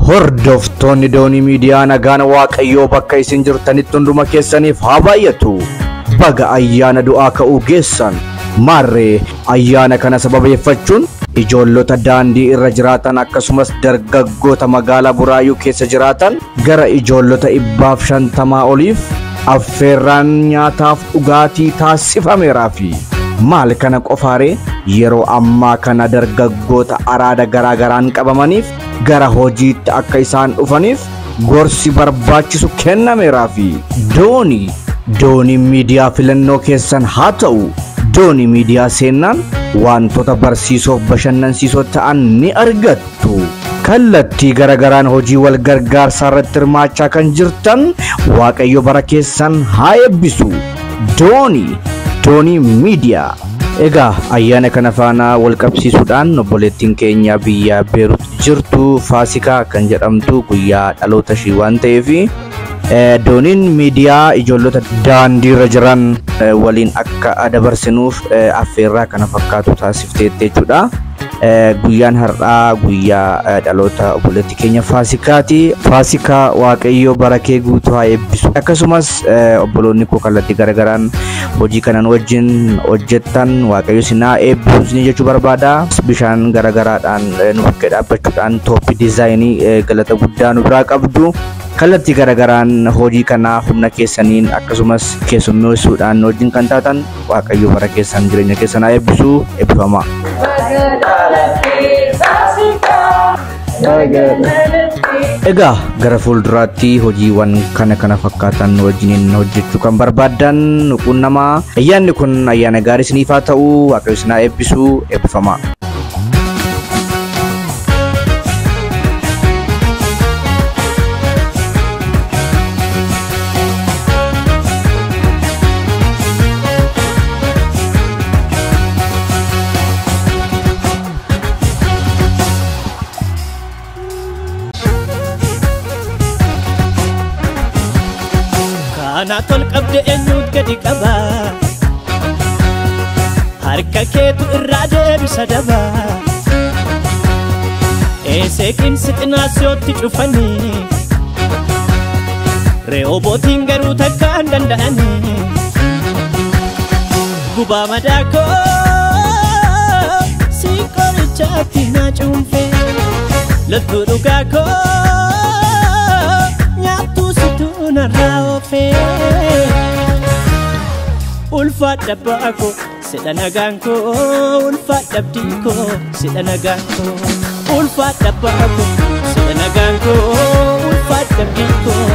Hordoftoonni Doonii Miidiyaa, nagaan Waaqayyoo bakka isin jirtanitti hunduma keessaniif haa baay'atu. Baga ayyaana du'aa ka'uu geessan. Maarree, ayyaana kana sababeeffachuun ijoollota daandii irra jiraatan akkasumas dargaggoota magaalaa Buraayyuu keessa jiraatan gara ijoollota 150 oliif affeerraan nyaataaf dhugaatii taasifameeraa fi maal kana qofaaree, yeroo ammaa kana dargaggoota araada garaa garaan qabamaniif gara hojiitti akka isaan dhufaniif gorsi barbaachisu kennameeraa fi Doonii Miidiyaa filannoo keessan haa ta'u. Doonii Miidiyaa seennaan wantoota barsiisoof bashannansiisoo ta'an ni argattu. Kallattii garagaraan hojii wal gargaarsaa irratti hirmaachaa kan jirtan, Waaqayyo bara keessan haa eebbisu. Doonii Miidiyaa. Egaa ayyaana kana faana wal qabsiisuudhaan obboleettiin keenya biyya Beerut jirtu Faasikaa kan jedhamtu guyyaa dhaloota ishii waan ta'eef, Dooniin Miidiyaa ijoollota daandii irra jiran waliin akka dabarsinuuf affeerraa kana fakkaatu taasifteetti jechuudha. Guyyaan har'aa guyyaa dhaloota obboleettii keenya Faasikaati. Faasikaa, Waaqayyo bara kee guutuu haa eebbisu. Akkasumas obboloonni koo kallattii garagaraan hojii kanan wajjin hojjettan, Waaqayyo isin haa eebbisu isin jechuu barbaada. Bishaan garagaraadhaan nu bukkee dhaabbachuudhaan Tooppi Diizaayinii, galata guddaa nu biraa qabdu. Kallattii garagaraan hojii kanaa humna keessaniin akkasumas keessummeessuudhaan wajjin kan taatan, Waaqayyo bara keessan, jireenya keessan haa eebbisu. Eebbifamaa. Egaa gara fuulduraatti hojiiwwan kana kana fakkaatan wajjiniin hojjechuu kan barbaaddan nu quunnamaa. Ayyaanni kun ayyaana gaarii isiniif haa ta'u. Waaqayyo isin haa eebbisu. Eebbifamaa. Kana tol qabde, eenyuut gadi qaba? Harka keetu irraa deebisa daba. Eeseeqiin sixinaasiyootti cufanii, Re'oobootiin garuu takka hin danda'anii. Gubaa madaakoo si qorichaatti naa cuunfee, loltuu dhugaa koo nyaattuu situu narraa oofee. Ulfaadha abbaa koo, sidha nagaan koo. Ulfaadha abdii koo, sidha nagaan koo. Ulfaadha abbaa koo, sidha nagaan koo. Ulfaadha abdii koo,